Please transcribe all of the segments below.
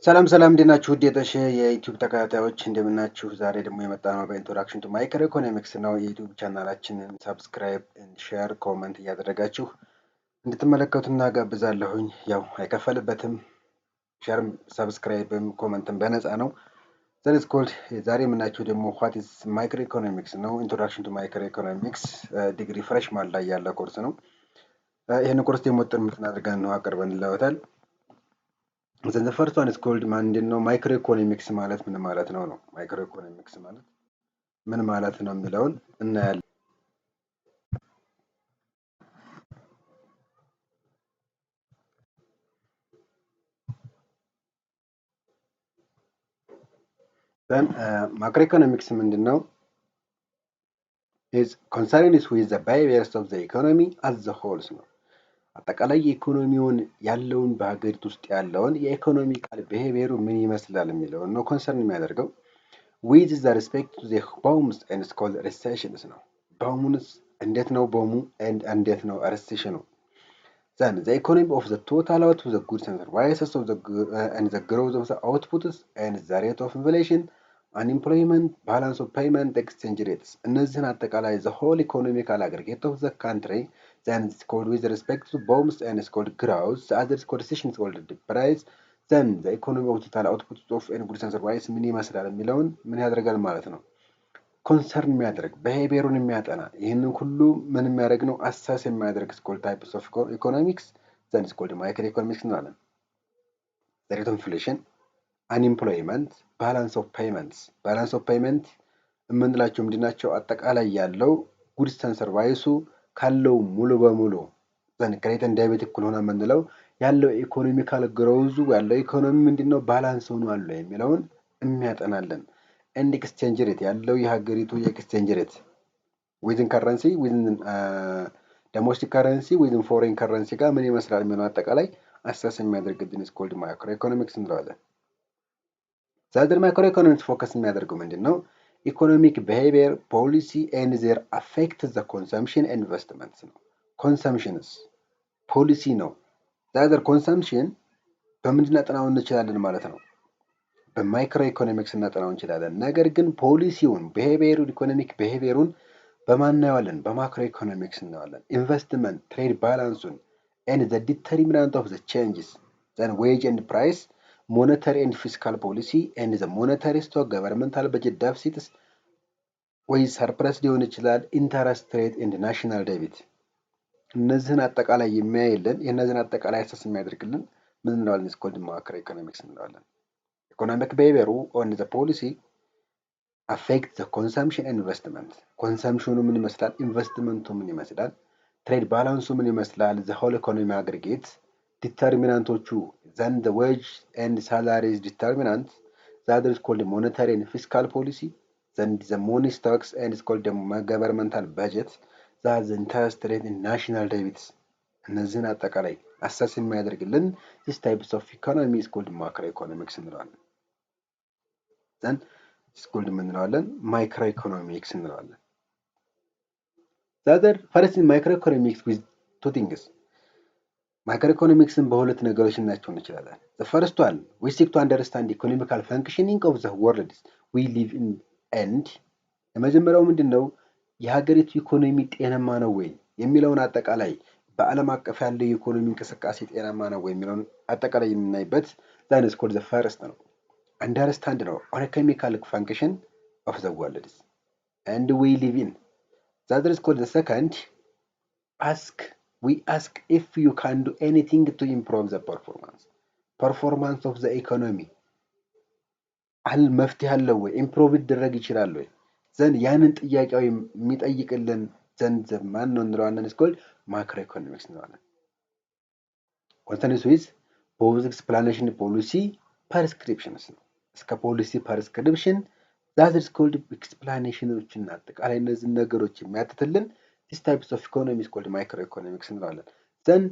ሰላም ሰላም፣ እንዴት ናችሁ? ውድ የጠሸ የ YouTube ተከታታዮች እንደምናችሁ። ዛሬ ደግሞ የመጣነው በ introduction to microeconomics ነው። የ YouTube ቻናላችንን subscribe፣ share፣ comment እያደረጋችሁ እንድትመለከቱ እናጋብዛለሁኝ። ያው አይከፈልበትም። Share ም subscribe ም comment ም በነፃ ነው። That called ዛሬ የምናያቸው ደግሞ what is microeconomics ነው። Introduction to microeconomics ዲግሪ freshman ላይ ያለ ኮርስ ነው። ይህን ኮርስ ደግሞ ጥርምትን አድርገን ነው አቅርበንለታል። The first one is called ምንድን ነው? Microeconomics ማለት ምን ማለት ነው ነው? Microeconomics ማለት ምን ማለት ነው የሚለውን እናያለን። Then macroeconomics ምንድን ነው? Is concerns with the behaviors of the economy as the wholes ነው። አጠቃላይ የኢኮኖሚውን ያለውን በሀገሪቱ ውስጥ ያለውን የ economical behavior ኡ ምን ይመስላል የሚለውን ነው concern የሚያደርገው። With the respect to the booms and called recessions ነው። Boom ኡንስ እንዴት ነው boom ኡ and እንዴት ነው recession ኑ? Then the economy of the total out the goods and services of the and the growth of the outputs and the rate of inflation, unemployment, balance of payment, exchange rates እነዚህን አጠቃላይ the whole economical aggregate of the country, then it's called with respect to booms and it's called growth, the other is called recession, it's called the price, then the economy of total output of and goods and services ምን ይመስላል የሚለውን ምን ያደርጋል ማለት ነው። Concern የሚያደርግ behavior ኡን የሚያጠና ይህንን ሁሉ ምን የሚያደርግ ነው? Assess የሚያደርግ is called types of economics, then it's called microeconomics እንላለን። Rate of inflation, unemployment, balance of payments። Balance of payment የምንላቸው ምንድን ናቸው? አጠቃላይ ያለው goods and service ኡ ካለው ሙሉ በሙሉ then credit and debit እኩል ሆነ የምንለው ያለው economical growth ኡ ያለው ኢኮኖሚ ምንድን ነው balance ሆኗል የሚለውን የሚያጠናልን and exchange rate ያለው የሀገሪቱ የ exchange rate within currency, within domestic currency, within foreign currency ጋር ምን ይመስላል የሚለው አጠቃላይ assess የሚያደርግልን is called macroeconomics እንለዋለን። The other macroeconomics focus የሚያደርገው ምንድን ነው? Economic behavior, policy and their affect the consumption investments ነው። Consumptions policy ነው። The other consumption በምንድን እናጠናው እንችላለን ማለት ነው? በ microeconomics እናጠናው እንችላለን። ነገር ግን ፖሊሲውን behavior ኡን economic behavior ኡን በማን እናየዋለን? በ macroeconomics እናየዋለን። Investment, trade balance ኡን and the determinant of the changes, then wage and price, monetary and fiscal policy and the monetary stock, governmental budget deficits ወይ surplus ሊሆን ይችላል፣ interest rate and national debt እነዚህን አጠቃላይ የሚያይልን የእነዚህን አጠቃላይ assess የሚያደርግልን ምን እንለዋለን? Is called macroeconomics እንለዋለን። Economic behavior ኡ on the policy affect the consumption, investment። Consumption ኑ ምን ይመስላል? ኢንቨስትመንቱ ምን ይመስላል? Trade balance ኡ ምን ይመስላል? The whole economy aggregate determinant ኦቹ, then the wage and salaries determinant, the other is called monetary and fiscal policy, then the money stocks and is called governmental budget, the interest rate, national debts እነዚህን አጠቃላይ assess የሚያደርግልን this types of economy is called macroeconomics እንለዋለን። Then is called እንለዋለን microeconomics እንለዋለን። The other first microeconomics with two things. Microeconomics ን በሁለት ነገሮች ልናያቸው እንችላለን። The first one, we seek to understand economical functioning of the world we live in and የመጀመሪያው ምንድን ነው? የሀገሪቱ ኢኮኖሚ ጤናማ ነው ወይ የሚለውን አጠቃላይ በዓለም አቀፍ ያለው የኢኮኖሚ እንቅስቃሴ ጤናማ ነው ወይ የሚለውን አጠቃላይ የምናይበት that is called the first ነው። Understand ነው economical function of the world and we live in. The other is called the second, ask we ask if you can do anything to improve the performance of the economy አል መፍትሄ አለው ወይ improve ሊደረግ ይችላል ወይ then ያንን ጥያቄያዊ የሚጠይቅልን then ማን ነው እንለዋለን? Is called macroeconomics እንለዋለን። Concerns with both explanation, policy prescriptions ነው። እስከ policy prescription that is called explanation ኖችን አጠቃላይ እነዚህን ነገሮች የሚያትትልን this types of economy is called microeconomics እንለዋለን። Then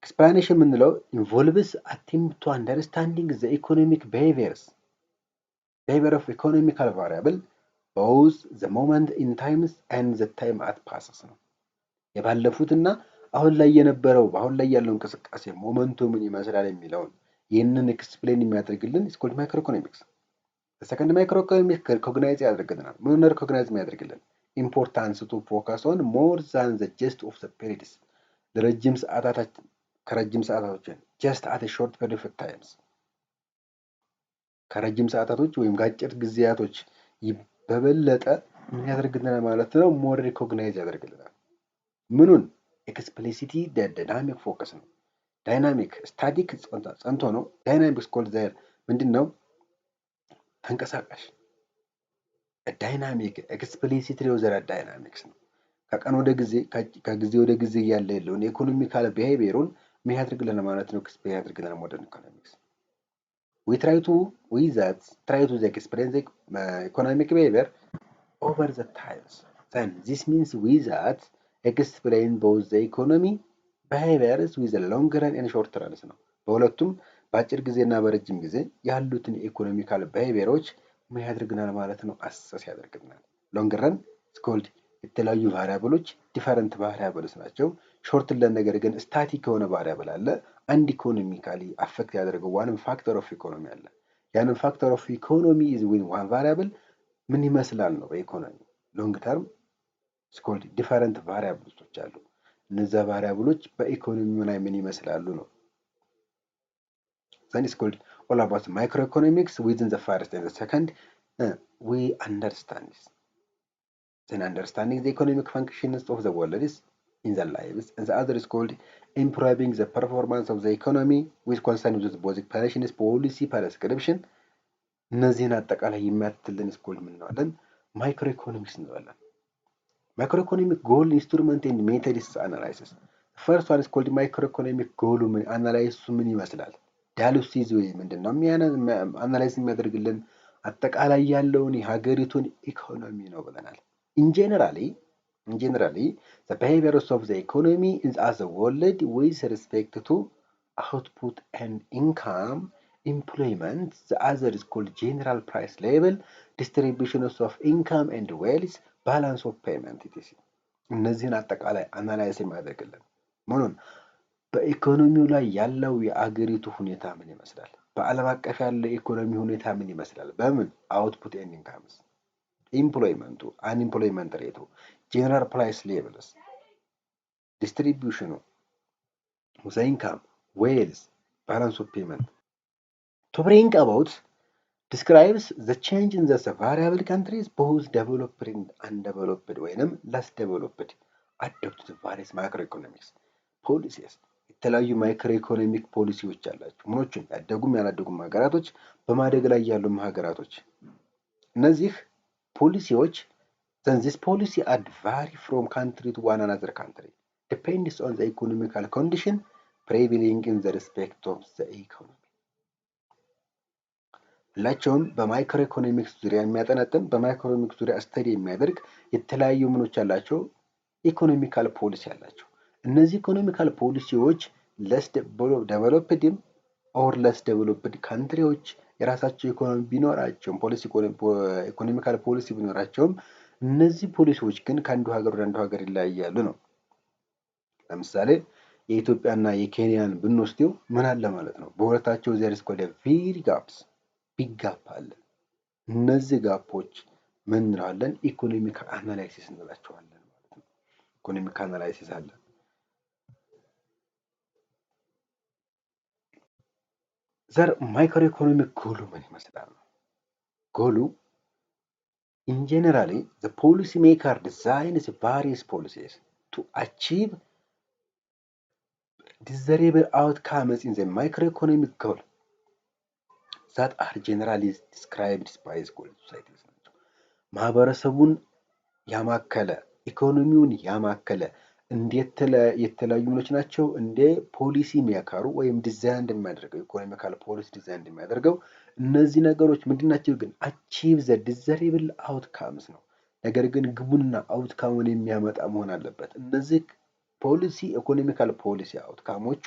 explanation የምንለው involves attempt to understanding the economic behavior of economical variable, both the moment in times and the time at passes ነው። የባለፉትና አሁን ላይ የነበረው አሁን ላይ ያለው እንቅስቃሴ moment ኡ ምን ይመስላል የሚለውን ይህንን explain የሚያደርግልን is called microeconomics። Second, microeconomics recognize ያደርግልናል። ምን recognize የሚያደርግልን? Importance to focus on more than the just of the periods፣ ለረጅም ሰዓታታችን ከረጅም ሰዓታቶችን just at short period of times፣ ከረጅም ሰዓታቶች ወይም ከአጭር ጊዜያቶች በበለጠ ምን ያደርግልናል ማለት ነው? More recognize ያደርግልናል። ምኑን? Explicitly dynamic focus ነው። Dynamic፣ static ጸንቶ ነው። Dynamic called there ምንድን ነው? ተንቀሳቃሽ፣ dynamic፣ explicitly there dynamics ነው። ከቀን ወደ ጊዜ፣ ከጊዜ ወደ ጊዜ እያለ ያለውን የ economical behavior ኡን ምን ያደርግልናል ማለት ነው? Explain ያደርግልናል modern economics። We try to with that try to explain the economic behavior over the times. Then this means with that explain both the economy behaviors with the long run and short runs ነው። በሁለቱም በአጭር ጊዜና በረጅም ጊዜ ያሉትን economical behavior ኦች ምን ያደርግናል ማለት ነው? Assess ያደርግልናል። Long run called የተለያዩ variable ኦች፣ different variables ናቸው። Short run ነገር ግን static የሆነ variable አለ። አንድ economically affect ያደርገው one factor of economy አለ። ያንን factor of economy is with one variable ምን ይመስላል ነው። በኢኮኖሚ long term is called different variables ኦች አሉ። እነዚያ variable ኦች በኢኮኖሚው ላይ ምን ይመስላሉ ነው። Then is called all about microeconomics within the first and second we understand. Then understanding the economic functions of the world is in the lives, and the other is called improving the performance of the economy with concern with both explanations, policy prescription። እነዚህን አጠቃላይ የሚያትልን is called ምን እንለዋለን? Microeconomics እንለዋለን። Microeconomic goal, instrument and methods analysis። First one is called microeconomic goal ኡ ምን፣ analysis ኡ ምን ይመስላል? ዳያሊሲስ ወይ ምንድን ነው analyze የሚያደርግልን? አጠቃላይ ያለውን የሀገሪቱን ኢኮኖሚ ነው ብለናል። In generally, the behaviors of the economy is as a world with respect to output and income, employment, the other is called general price level, distributions of income and wealth, balance of payment, etc። እነዚህን አጠቃላይ analyze የሚያደርግልን መሆኑን፣ በኢኮኖሚው ላይ ያለው የአገሪቱ ሁኔታ ምን ይመስላል? በዓለም አቀፍ ያለው የኢኮኖሚ ሁኔታ ምን ይመስላል? በምን output and incomes፣ employment ኡ፣ unemployment rate ኡ፣ general price levels፣ distribution ኑ፣ the income, wealth, balance of payment to bring about describes the change in the variable countries, both developed and undeveloped ወይንም less developed, adopt various macroeconomics policies። የተለያዩ microeconomic ፖሊሲዎች አላቸው። ምኖቹም ያደጉም ያላደጉም ሀገራቶች፣ በማደግ ላይ ያሉም ሀገራቶች፣ እነዚህ ፖሊሲዎች then this policy are vary from country to one another country, depends on the economical condition prevailing in the respect of the economy። ሁላቸውም በ microeconomics ዙሪያ የሚያጠነጥን፣ በ microeconomics ዙሪያ study የሚያደርግ የተለያዩ ምኖች አላቸው፣ economical policy አላቸው። እነዚህ economical ፖሊሲዎች less developed ም or less developed country ዎች የራሳቸው ኢኮኖሚ ቢኖራቸውም፣ ፖሊሲ economical policy ቢኖራቸውም፣ እነዚህ ፖሊሲዎች ግን ከአንዱ ሀገር ወደ አንዱ ሀገር ይለያያሉ ነው። ለምሳሌ የኢትዮጵያና የኬንያን ብንወስደው ምን አለ ማለት ነው? በሁለታቸው there is called very gaps፣ big gap አለ። እነዚህ gap ኦች ምን እንለዋለን? Economic analysis እንላቸዋለን ማለት ነው። Economic analysis አለ። There microeconomic goal ኡ ምን ይመስላል? Goal ኡ in generally the policy maker designs various policies to achieve desirable outcomes in the microeconomic goal that are generally described by societies ናቸው። ማህበረሰቡን ያማከለ፣ ኢኮኖሚውን ያማከለ እንዴት የተለያዩ ምኖች ናቸው። እንደ policy maker ኡ ወይም ዲዛይን እንደሚያደርገው፣ economical policy design እንደሚያደርገው እነዚህ ነገሮች ምንድን ናቸው? ግን achieve the desirable outcomes ነው። ነገር ግን ግቡንና outcome ኡን የሚያመጣ መሆን አለበት። እነዚህ ፖሊሲ economical policy outcome ኦቹ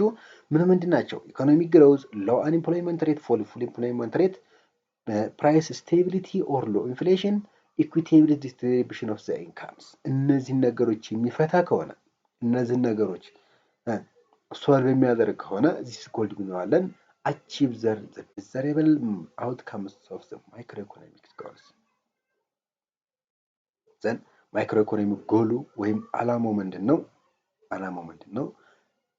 ምን ምንድን ናቸው? Economic growth፣ low unemployment rate፣ full employment rate፣ price stability or low inflation፣ equitable distribution of the incomes። እነዚህን ነገሮች የሚፈታ ከሆነ፣ እነዚህን ነገሮች solve የሚያደርግ ከሆነ this called እንለዋለን Achieve the desirable outcomes of the microeconomics goals. Then microeconomic goal ኡ ወይም አላማው ምንድን ነው? አላማው ምንድን ነው?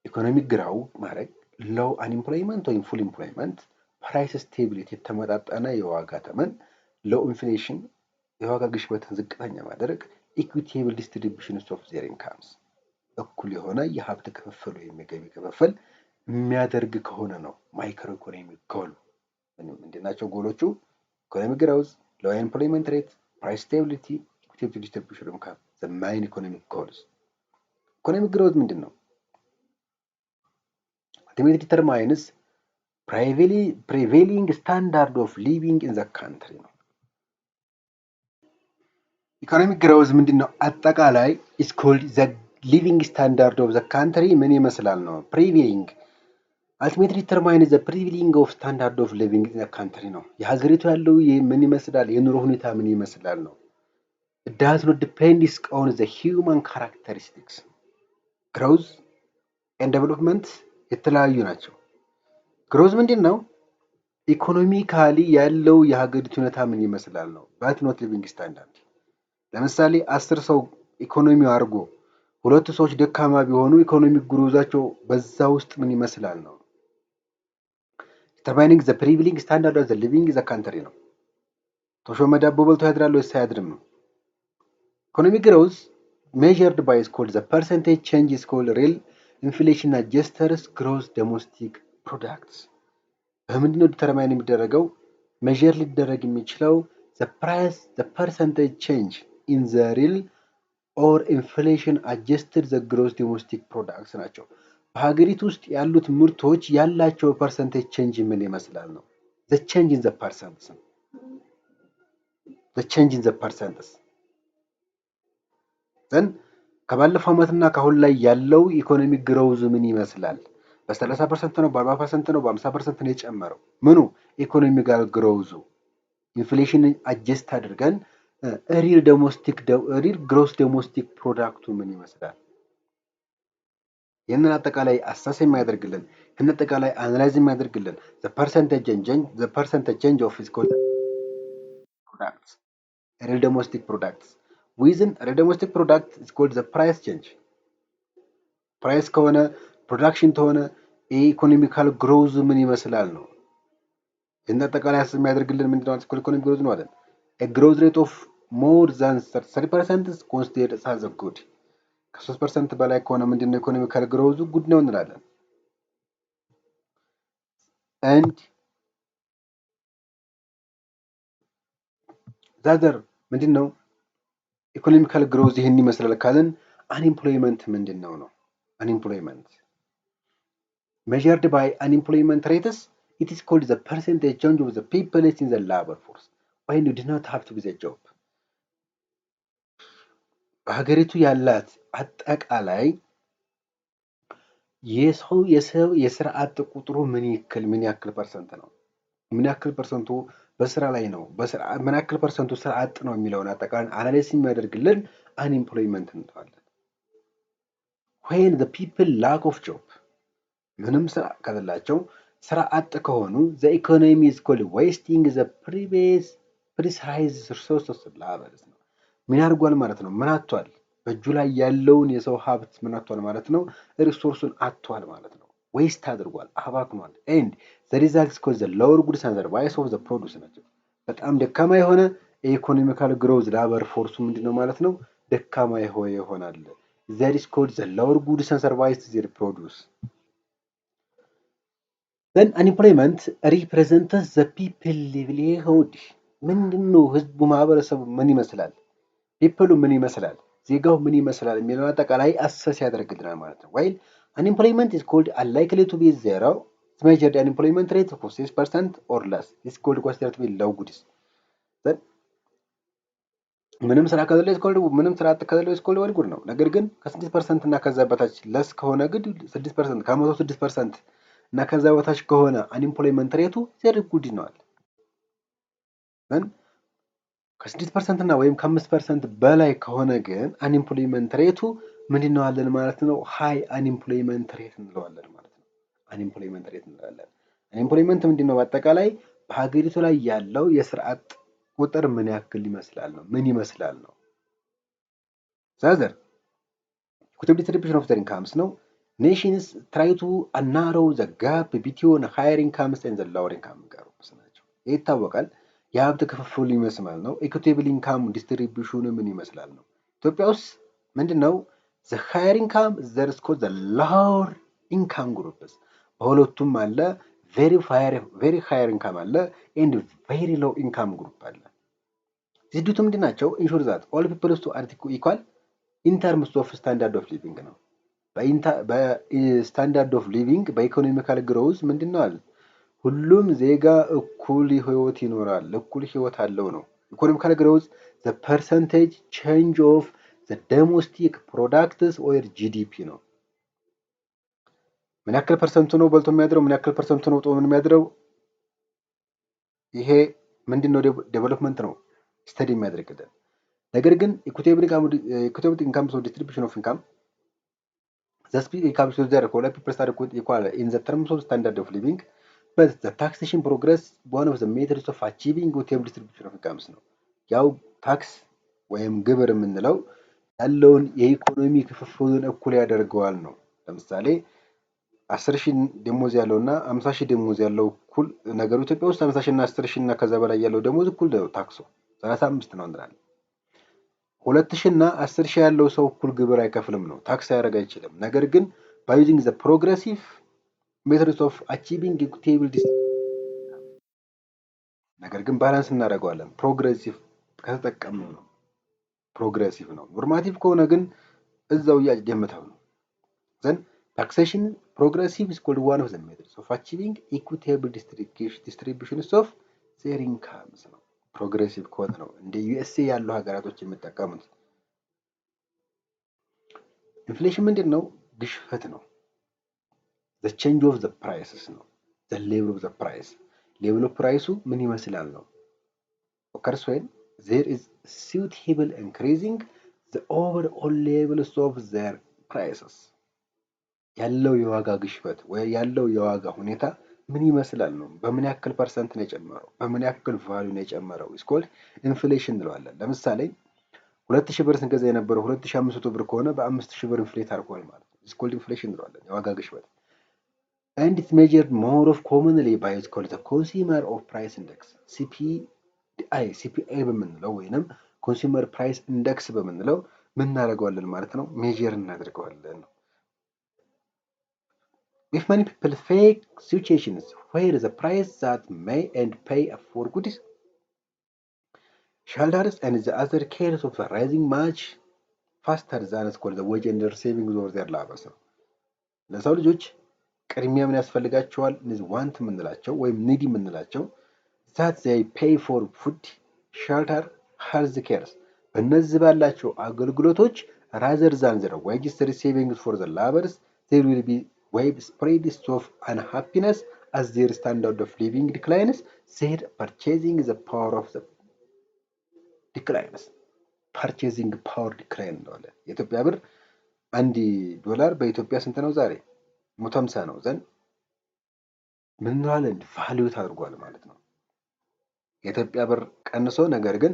Economic grow ማድረግ፣ low unemployment ወይም full employment፣ price stability የተመጣጠነ የዋጋ ተመን፣ low inflation የዋጋ ግሽበትን ዝቅተኛ ማድረግ፣ equitable distribution of their incomes እኩል የሆነ የሀብት ክፍፍል ወይም የገቢ ክፍፍል የሚያደርግ ከሆነ ነው microeconomic goal። ምንድን ናቸው ጎሎቹ? Economic growth፣ low unemployment rate፣ price stability፣ equitable distribution of income, the main economic goals። Economic growth ምንድን ነው? Ultimately determines prevailing standard of living in the country ነው። Economic growth ምንድን ነው? አጠቃላይ is called the living standard of the country ምን ይመስላል ነው። Prevailing ultimately determine the prevailing of standard of living in the country ነው። የሀገሪቱ ያለው ምን ይመስላል፣ የኑሮ ሁኔታ ምን ይመስላል ነው። Does not depends on the human characteristics. Growth and development የተለያዩ ናቸው። Growth ምንድን ነው? Economically ያለው የሀገሪቱ ሁኔታ ምን ይመስላል ነው። But not living standard። ለምሳሌ 10 ሰው ኢኮኖሚው አድርጎ ሁለቱ ሰዎች ደካማ ቢሆኑ economic growth ኣቸው በዛ ውስጥ ምን ይመስላል ነው። Determining the prevailing standard of the living the country ነው። ተሾመ ዳቦ በልቶ ያድራል ወይስ አያድርም ነው። Economic growth measured by is called the percentage change is called real inflation adjusted gross domestic products። በምንድን ነው determine የሚደረገው? Measure ሊደረግ የሚችለው the price, the percentage change in the real or inflation adjusted the gross domestic products ናቸው። በሀገሪቱ ውስጥ ያሉት ምርቶች ያላቸው percentage change ምን ይመስላል ነው። The change in the percents, the change in the percents. Then ከባለፈው ዓመትና ከአሁን ላይ ያለው economic growth ምን ይመስላል? በ30% ነው፣ በ40% ነው፣ በ50% ነው የጨመረው? ምኑ economical growth ኡ inflation adjust አድርገን real gross domestic product ኡ ምን ይመስላል? ይህንን አጠቃላይ assess የሚያደርግልን፣ ይህንን አጠቃላይ analyze የሚያደርግልን percentage change of is called products, real domestic products. Within real domestic product is called the price change. Price ከሆነ production ከሆነ economical growth ምን ይመስላል ነው። ይህን አጠቃላይ assess የሚያደርግልን ምንድነው? Economic growth ነው አለን። Growth rate of more than 3% considered as a good። ከ3% በላይ ከሆነ ምንድነው economical growth ኡ good ነው እንላለን። And the other ምንድን ነው? Economical growth ይህን ይመስላል ካልን unemployment ምንድን ነው ነው። Unemployment measured by unemployment rates, it is called the percentage change of the people in the labor force when you do not have to be the job። በሀገሪቱ ያላት አጠቃላይ የሰው የስራ አጥ ቁጥሩ ምን ያክል percent ነው? ምን ያክል percent ኡ በስራ ላይ ነው? ምን ያክል percent ኡ ስራ አጥ ነው የሚለውን አጠቃላይ analysis የሚያደርግልን unemployment እንለዋለን። When the people lack of job፣ ምንም ስራ ከሌላቸው፣ ስራ አጥ ከሆኑ the economy is called wasting the previous precise resources labors ነው። ምን አድርጓል ማለት ነው? ምን አጥቷል? በእጁ ላይ ያለውን የሰው ሀብት ምን አጥቷል ማለት ነው? Resource ኡን አጥቷል ማለት ነው። Waste አድርጓል፣ አባክኗል። And the result is called the lower goods and service of the produce ናቸው። በጣም ደካማ የሆነ የ economical growth labor force ኡ ምንድን ነው ማለት ነው? ደካማ ይሆናል። There is called the lower goods and service their produce. Then unemployment represents the people livelihood ምንድን ነው? ህዝቡ ማህበረሰቡ ምን ይመስላል? People ኡ ምን ይመስላል? ዜጋው ምን ይመስላል የሚለውን አጠቃላይ assess ያደርግልናል ማለት ነው። While unemployment is called unlikely to be zero, measured unemployment rate of 6% or less is called considered to be low goods. ምንም ስራ ከሌለ is called ምንም ስራ አጥ ከሌለ is called very good ነው። ነገር ግን ከ6% እና ከዛ በታች less ከሆነ ግን 6% ከ100 6% እና ከዛ በታች ከሆነ unemployment rate ኡ very good ነዋል። ግን ከ6% እና ወይም ከ5% በላይ ከሆነ ግን unemployment rate ኡ ምንድን ነው አለን ማለት ነው? High unemployment rate እንለዋለን ማለት ነው። Unemployment rate እንለዋለን። Unemployment ምንድን ነው? በአጠቃላይ በሀገሪቱ ላይ ያለው የስራ አጥ ቁጥር ምን ያክል ይመስላል ነው፣ ምን ይመስላል ነው። The other, equitable distribution of the incomes ነው። Nations try to narrow the gap between higher incomes and the lower income groups ናቸው። ይህ ይታወቃል። የሀብት ክፍፍሉ ይመስላል ነው። Equitable income distribution ኑ ምን ይመስላል ነው። ኢትዮጵያ ውስጥ ምንድን ነው? The higher income there's called the lower income groups በሁለቱም አለ። Very higher income አለ and very low income group አለ። ዚዱቱ ምንድን ናቸው? Ensure that all peoples to are equal in terms of standard of living ነው። በ standard of living በ economical growth ምንድን ነው አለ፣ ሁሉም ዜጋ እኩል ህይወት ይኖራል፣ እኩል ህይወት አለው ነው። Economical growth, the percentage change of the domestic products or GDP ነው። ምን ያክል percent ኡ ነው በልቶ የሚያድረው? ምን ያክል percent ኡ ነው ጦም የሚያድረው? ይሄ ምንድን ነው? Development ነው study የሚያደርግልን። ነገር ግን equitable income distribution of income, the income there all peoples are equal in the terms of standard of living, but the taxation progress one of the methods of achieving equitable distribution of incomes ነው። ያው tax ወይም ግብር የምንለው ያለውን የኢኮኖሚ ክፍፍሉን እኩል ያደርገዋል ነው። ለምሳሌ 10,000 ደሞዝ ያለው እና 50,000 ደሞዝ ያለው እኩል ነገሩ ኢትዮጵያ ውስጥ 50,000 እና 10,000 እና ከዛ በላይ ያለው ደሞዝ እኩል ነው። Tax ኡ 35 ነው እንላለን። 2,000 እና 10,000 ያለው ሰው እኩል ግብር አይከፍልም ነው፣ tax ያደርግ አይችልም። ነገር ግን by using the progressive methods of achieving equitable, ነገር ግን balance እናደርገዋለን። Progressive ከተጠቀምነው ነው። Progressive ነው። Normative ከሆነ ግን እዛው እያጀመተው ነው። Then taxation progressive is called one of the methods of achieving equitable distributions of their incomes ነው። Progressive ከሆነ ነው እንደ USA ያሉ ሀገራቶች የሚጠቀሙት። Inflation ምንድን ነው? ግሽበት ነው። The change of the prices ነው። The level of the price, level of price ኡ ምን ይመስላል ነው። Occurs when there is suitable increasing the overall levels of their prices. ያለው የዋጋ ግሽበት ወይ ያለው የዋጋ ሁኔታ ምን ይመስላል ነው። በምን ያክል percent ነው የጨመረው? በምን ያክል value ነው የጨመረው? Is called inflation እንለዋለን። ለምሳሌ 2,000 ብር ስንገዛ የነበረው 2,500 ብር ከሆነ በ5,000 ብር inflate አድርጓል ማለት ነው። Is called inflation እንለዋለን፣ የዋጋ ግሽበት። And it's measured more of commonly by is called the consumer of price index, CPI. CPI በምንለው ወይንም consumer price index በምንለው ምን እናደርገዋለን ማለት ነው፣ measure እናደርገዋለን ነው። If many people face situations where the price that may and pay for goods, shelters and the other cares of the rising much faster than is called the wage and savings or their labors ነው። ለሰው ልጆች ቅድሚያ ምን ያስፈልጋቸዋል? እነዚህ want የምንላቸው ወይም need የምንላቸው that they pay for food, shelter, health cares በእነዚህ ባላቸው አገልግሎቶች rather than their wages receiving for the labors, there will be widespread of unhappiness as their standard of living declines, their purchasing the power of the declines. Purchasing power decline እንለዋለን። የኢትዮጵያ ብር 1 ዶላር በኢትዮጵያ ስንት ነው ዛሬ? 150 ነው። Then ምን እንለዋለን? Devaluate አድርጓል ማለት ነው። የኢትዮጵያ ብር ቀንሶ ነገር ግን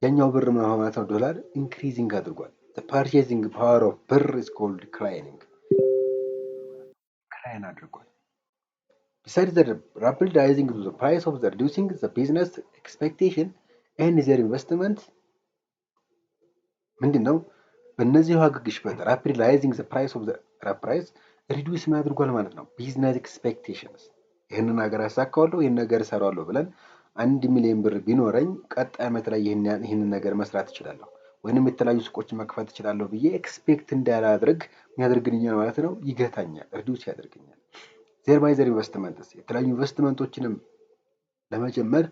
የኛው ብር ምን ማለት ነው? ዶላር increasing አድርጓል። Purchasing power of ብር is called declining, decline አድርጓል። Besides the rapid rising to the price of the reducing the business expectation and their investment ምንድን ነው? በእነዚህ ዋጋ ግሽበት rapid rising the price of the price reduce ምን አድርጓል ማለት ነው። Business expectations ይህንን ነገር አሳካዋለሁ፣ ይህን ነገር እሰራዋለሁ ብለን 1 ሚሊዮን ብር ቢኖረኝ ቀጣይ ዓመት ላይ ይህንን ነገር መስራት እችላለሁ ወይንም የተለያዩ ሱቆችን መክፈት እችላለሁ ብዬ expect እንዳላደርግ የሚያደርግልኛል ማለት ነው። ይገታኛል፣ reduce ያደርገኛል። Thereby their investments የተለያዩ ኢንቨስትመንቶችንም ለመጀመር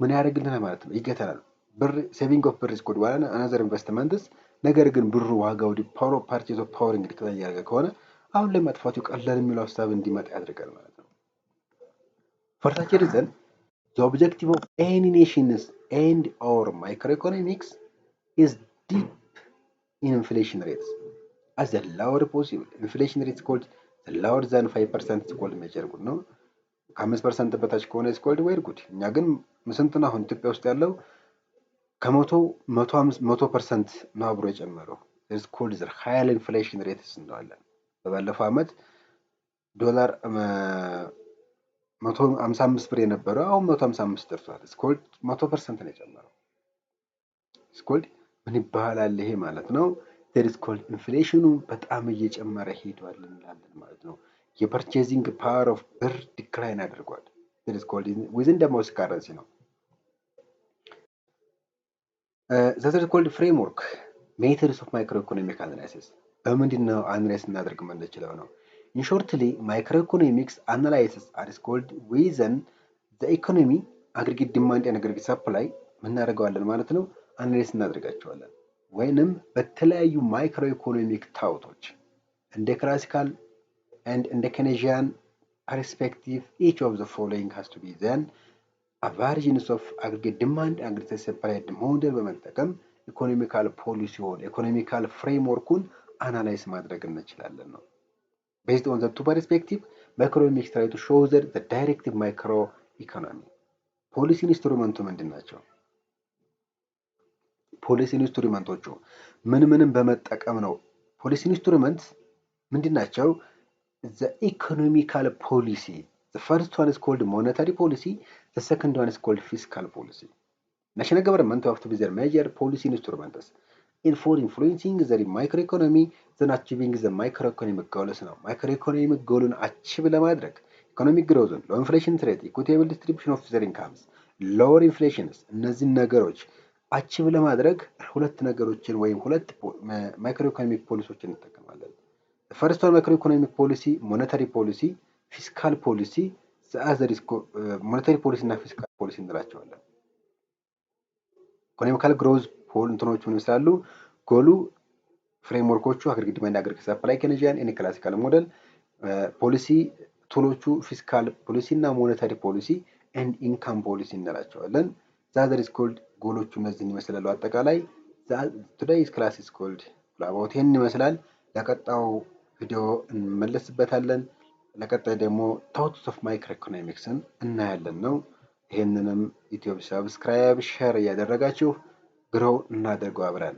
ምን ያደርግልናል ማለት ነው? ይገታናል። ብር saving of ብር is called one another investments። ነገር ግን ብሩ ዋጋው power purchase of power እንግዲህ እያደረገ ከሆነ አሁን ላይ ማጥፋቱ ቀላል የሚለው ሀሳብ እንዲመጣ ያደርጋል ማለት ነው። For such reason, the objective of any nations and or microeconomics is deep in inflation rates as the lower possible. Inflation rate is called the lower than 5% is called major good ነው። ከ5% በታች ከሆነ is called very good። እኛ ግን ስንት ነው አሁን ኢትዮጵያ ውስጥ ያለው? ከመቶ 100% ነው አብሮ የጨመረው። Is called the higher inflation rates እንለዋለን። በባለፈው ዓመት ዶላር 155 ብር የነበረው አሁን 155 ደርሷል። Is called 100% ነው የጨመረው። Is called ምን ይባላል ይሄ ማለት ነው? There is called inflation ኑ በጣም እየጨመረ ሄዷል እንላለን ማለት ነው። የ purchasing power of ብር decline አድርጓል። There is called within domestic currency ነው። The is called framework methods of microeconomic analysis በምንድን ነው analyze እናደርግ የምንችለው ነው። In shortly, microeconomics analysis are is called within the economy aggregate demand and aggregate supply ምናደርገዋለን ማለት ነው። Analyze እናደርጋቸዋለን ወይንም በተለያዩ microeconomic thought ኦች እንደ classical and እንደ Keynesian perspective, each of the following has to be then versions of aggregate demand, aggregate supply model በመጠቀም economical policy ውን economical framework ኡን analyze ማድረግ እንችላለን ነው። Based on the two perspective, microeconomics try to show the directive micro economy policy instrument ኡ ምንድን ናቸው? Policy instrument ኦቹ ምን ምንም በመጠቀም ነው? Policy instrument ምንድን ናቸው? The economical policy. The first one is called monetary policy, the second one is called fiscal policy. National government have to be their major policy instruments in for influencing the microeconomy, then achieving the microeconomic goals ነው። Microeconomic goal ኡን achieve ለማድረግ economic growth ን፣ low inflation rate፣ equitable distribution of their incomes፣ lower inflations እነዚህን ነገሮች achieve ለማድረግ ሁለት ነገሮችን ወይም ሁለት microeconomic policy ዎችን እንጠቀማለን። First one, microeconomic policy, monetary policy, fiscal policy, other monetary policy እና fiscal policy እንላቸዋለን። Economical growth እንትኖቹ ምን ይመስላሉ? Goal ኡ framework ኦቹ aggregate demand፣ aggregate supply፣ Keynesian and classical model፣ policy tool ኦቹ fiscal policy እና monetary policy and income policy እንላቸዋለን። The other is called goal ኦቹ እነዚህን ይመስላሉ። አጠቃላይ today's class is called about ይህን ይመስላል። ለቀጣዩ ቪዲዮ እንመለስበታለን። ለቀጣይ ደግሞ thoughts of microeconomics ን እናያለን ነው። ይህንንም YouTube subscribe፣ share እያደረጋችሁ grow እናደርገው አብረን።